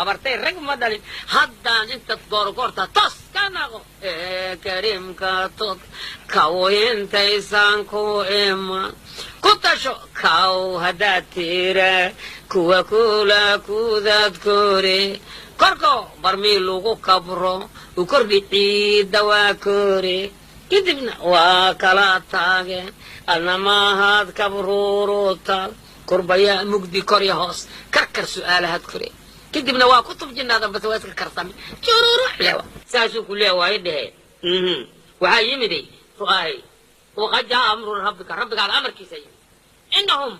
Abartay rag ma dhalin haddaan inta goorgoorta toos ka naqo ee kariimka tod kaw intaysaan ku iman ku tasho kaw haddaad tira kuwa kula kudaad kore korko barmii lagu kabro u kordhi ciidda waa kore kadibna waa kala taageen adna maahaad kabruurutal kurbayaa mugdi korya hoos karkar su'aalahaad kore kadibna waa kutub jinnaada bas waa iska karsami jururu lewa saasuu ku leewaay dhehe. Waxaa yimiday ru'ahay waqad jaa amru rabbika, rabbigaada amarkiisa yimid. Inahum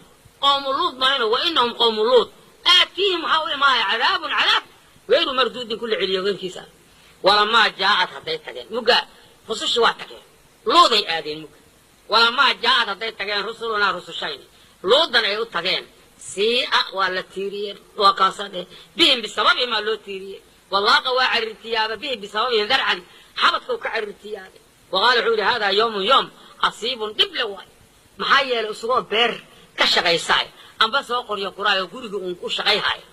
qowmu Luud maayno, wa inahum qowmu Luud aatiihim waxaa u imaaya cadaabun cadaab gayru marduudin kula celiyo geyrkiisa. Walamaa jaaad hadday tageen mugga rusushii waa tageen, Luuday aadeen mugga. Walamaa jaaad hadday tageen rusulunaa rusushayni Luudan ay u tageen sii'a waa la tiiriyeen, waa kaasaa dheh bihim bisababihimaa loo tiiriyey. Walaaqa waa carirtiyaaba bihim bisababihim darcan xabadkau ka carirtiyaabay. Waqaala wuxuu yidhi haadaa yawmun yoom casiibun dhib le waay. Maxaa yeelay isagoo beer ka shaqaysaay amba soo qoryo quraay oo gurigii uun u shaqayhayo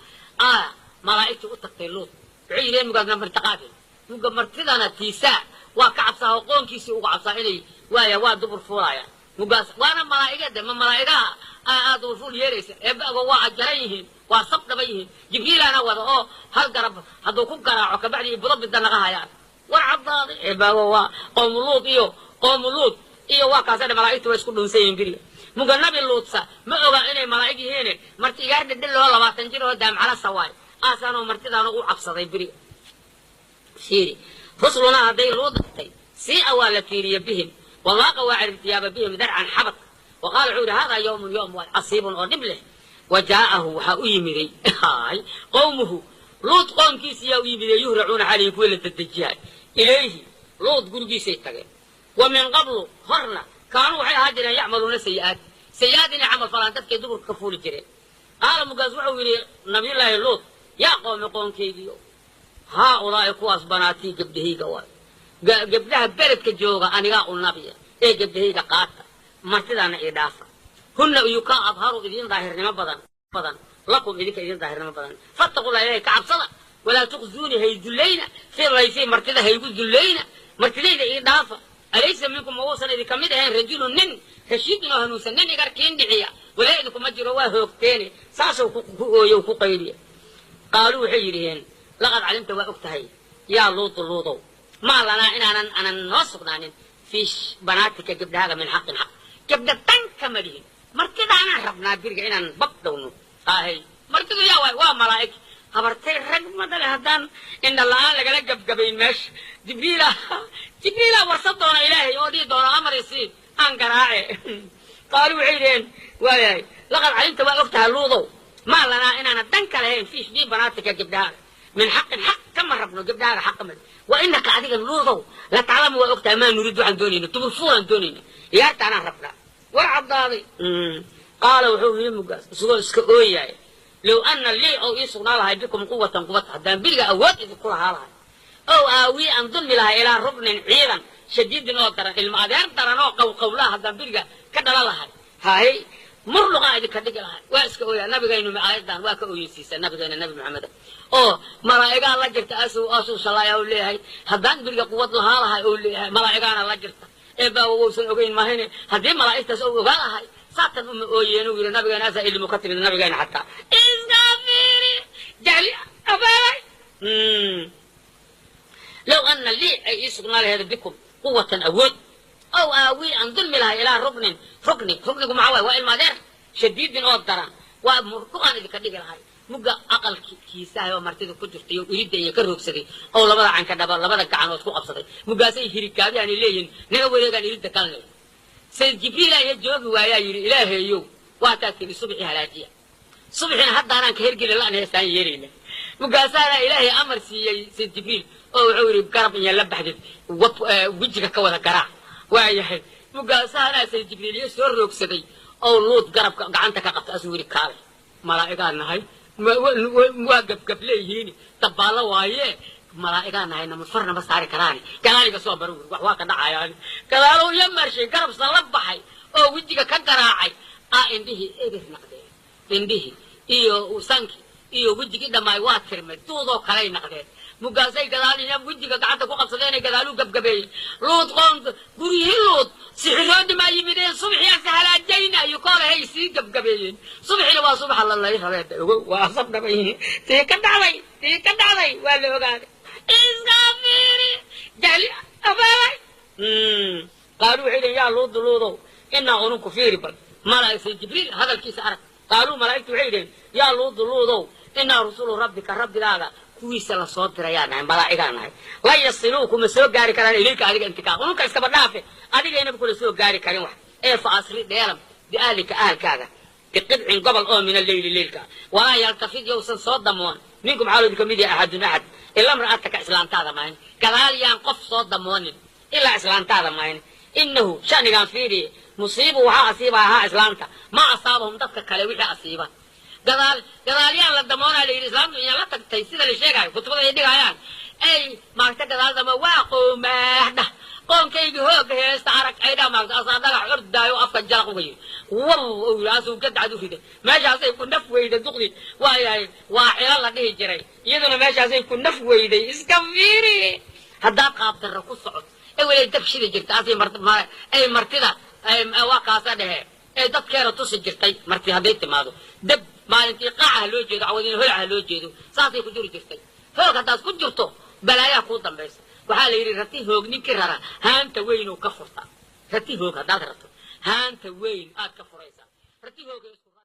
aa malaa'igtii u tagtay Luud. Wuxuu yidhi mugaasna martiqaabil muga martidana tiisaa waa ka cabsaa oo qoonkiisii uga cabsaa inay waaya waa dubur fuulaaya mugaas waana malaa'igada ma malaa'igaha aa dubur fuul yeelaysa eebaago waa ajaran yihiin, waa sab dhaban yihiin. Jibriilaana wada oo hal garab hadduu ku garaaco kabacdi budo bida naga hayaan war caddaaday eebaago waa qowmu Luud iyo qowmu Luud iyo waa kaasa malaa'igtu waa isku dhunsan yihiin beriga. Muga nabi Luudsa ma oga inay malaa'ig yihiin marti igaar dhedheloo 20 jir oo daamcala sawaay aasaanoo martidaana u cabsaday beriga. Fiiri rusulunaa hadday Luud dhagtay sii'a waa la tiiriye bihim walaaqa waa carirtiyaaba bihim darcan xabad. Wa qaala wuxuu yidhi haadaa yawmun yoom waay casiibun oo dhib leh. Wa jaa'ahu waxaa u yimiday qowmuhu Luud qoomkiisiyaa u yimiday yuhracuuna calayhi kuwa la dedejiyahay ilayhi Luud gurigiisay tageen. Wa min qablu horna kaanuu waxay ahaa jireen yacmaluuna sayi'aat sayi'aad inay camal falaan dadkay duburka ka fuuli jireen. Qaala mugaas wuxuu yidhi nabiyullaahi Luud yaa qoomi qoonkaygiyo haa ulaa'i kuwaas banaatii gabdhahayga waay, gabdhaha beledka jooga anigaa u nabiya ee gabdhahayga qaata martidaana ii dhaafa. Hunna iyukaa adharu idiin daahirnimo badan badan lakum idinka idiin daahirnimo badan, fattaqullah ilahay ka cabsada, walaa tuqzuuni hay dullayna fii layfi martida haygu dullayna martidayda ii dhaafa. Alaysa minkum ma uusan idinka mid ahayn rajulun nin rashiidun oo hanuunsan nin igarkiin dhiciya walaa idinkuma jiro waa hoogteene saasuu ku ooye ku qayliya. Qaaluu waxay yidhiheen laqad calimta waa og tahay yaa Luudu Luudow maa lanaa inaanan anan noo sugnaanin fii banaatika gabdhahaaga min xaqin xaq gabdha dan kama lihin martidaanaan rabnaa biriga inaan bab dhowno ahay martidu yaa waay waa malaa'ig habartay rag ma dhale haddaan indha la'aan lagala gabgabayn meesha. Jibriila Jibriila warsan doona ilaahay oo dhihi doona amar isii aan garaace. Qaaluu waxay yidhaheen waayahay laqad calimta waa og tahay Luudow maa lanaa inaana dan ka lahayn fii bii banaatika gabdhahaaga min xaqin xaq kama rabno gabdhahaaga xaq kama wa inaka adiga Luudow la taclamu waa og tahay maa nuriid waxaan doonayna duburfuulaan doonayna iyaartaanaan rabnaa war caddaaday. Qaala wuxuu yidhi mugaas isagoo iska ooyaaya low ana lii ou ii sugnaa lahay bikum quwatan quwad haddaan beriga awood idinku lahaa lahay ow aawii aan dulmi lahay ilaa ruknin ciidan shadiidin oo daran ilma adeer daran oo qowqowlaha haddaan beriga ka dhala lahay haay murluqaa idinka dhigi lahay. Waa iska ooyaa nabigaynu aayadan waa ka ooyeysiisa nabigeena nabi Maxamed oo malaa'igaa la jirta asuu asuu shalaaya uu leeyahay haddaan beriga quwad lahaa lahay uu leeyahay malaa'igaana la jirta ee baawa wausan ogeyn mahayne haddii malaa'igtaas ou ogaa lahay saatan uma ooyeen uu yidhi nabigeena asaa ilmu ka timid nabigeena xataa iska fiiri jahli abaalay. Low ana lii ay ii sugnaa laheed bikum quwatan awood ow aawii aan dulmi lahay ilaa ruknin rukni ruknigu maxaa waay waa ilma adeer shadiidin oo daran waa murduqaan idinka dhigi lahay. Mugga aqalki kiisahay oo martida ku jirtay oo iridda iyo ka roogsaday oo labada canka dhaba labada gacanood ku qabsaday muggaasay hirikaabyaanay leeyihin naga wareegaan iridda kalne. Sayid Jibriil ayaa joogi waayaa yidhi ilaahayow waataa tiri subxii halaajiya subxina haddaanaan ka hergeli la'an heestaan yeelayna. Mugaasaana ilaahay amar siiyey sayid Jibriil oo wuxuu yidhi garab inya la baxdid wejiga ka wada garaac waayahay. Mugaasaana sayid Jibriil iyo soo roogsaday oo Luud garabka gacanta ka qabta asuu yidhi kaale malaa'igaa nahay waa gabgab leeyihiin dabaallo waaye malaa'igaa nahay nama farna ma saari karaani gadaaliga soo baro wax waa ka dhacayaan gadaalow iyo marshay garabsa la baxay oo wejiga ka garaacay aa indhihii eber naqdeen indhihii iyo sanki Iyo wejigii dhammaay waa tirmay, duudoo kalay naqdeen. Mugaasay gadaal wejiga gacanta ku qabsadeenay gadaaluu gabgabeeyey. Luud qoon guryihii Luud sixiroodhi maa yimideen, subaxii aan sahalaajaynayo koolahay sii gabgabeeyeen. Subaxina waa subaxa lalay rabeen, ogow waa sabdhabay. Tii ka dhacday, tii ka dhacday waa la ogaaday. Iska fiiri jahli abaabay. Qaaluu waxay leeyiin, yaa Luudu, Luudow, inaa ununku fiiri bal malaa'igtay Jibriil hadalkiisa arag. Qaaluu malaa'igtu waxay yidhaheen, yaa Luudu, Luudow, inaa rusulu rabbika, rabbigaaga kuwiisa la soo dirayaa nahay, malaa'igaa nahay. La yasiluu kuma soo gaari karaan ilayka adiga intikaa, ununka iskaba dhaafe, adigaynaba kula soo gaari karin wax. Ee fa asri dheelam biahlika, ahalkaaga, biqidcin gobol oo min alleyli leylka, walaa yaltafid yowsan soo damoon minkum xaaloodu kamid yahay axadun axad ila mra'ataka, islaantaada maahin. Gadaal yaan qof soo damoonin ilaa islaantaada maahin. Inahu shanigaan fiiriye musiibu waxaa asiiba ahaa islaanta ma asaabahum dadka kale wixii asiiba. Gadaal gadaalyaan la damoonaa la yidhi, islaamtu iyaa la tagtay sida la sheegaayo kutubada ay dhigayaan ay maagta gadaal damo waa qowmaah dhah, qoonkaygi hooga heesta arag ay dha maagta asaa dhagax ordaayo afka jalaq uga yidhi waw uu yidhi, asuu gadacad u riday. Meeshaasay ku naf weyday duqdi, waayahay waa cilo la dhihi jiray, iyaduna meeshaasay ku naf weyday. Iska fiiri haddaad qaabdarra ku socot ewelay dab shidi jirta asay ay martida waa kaasa dhehe ee dadkeena tusi jirtay. Marti hadday timaado dab maalintii qaaca ha loo jeedo, cawadina holac ha loo jeedo, saasay ku jiri jirtay. Hoog haddaad ku jirto balaayaa kuu dambaysa. Waxaa la yidhi rati hoog ninkii rara haanta weyn oo ka furta. Rati hoog haddaad rarto haanta weyn aad ka furaysaa rati hoog.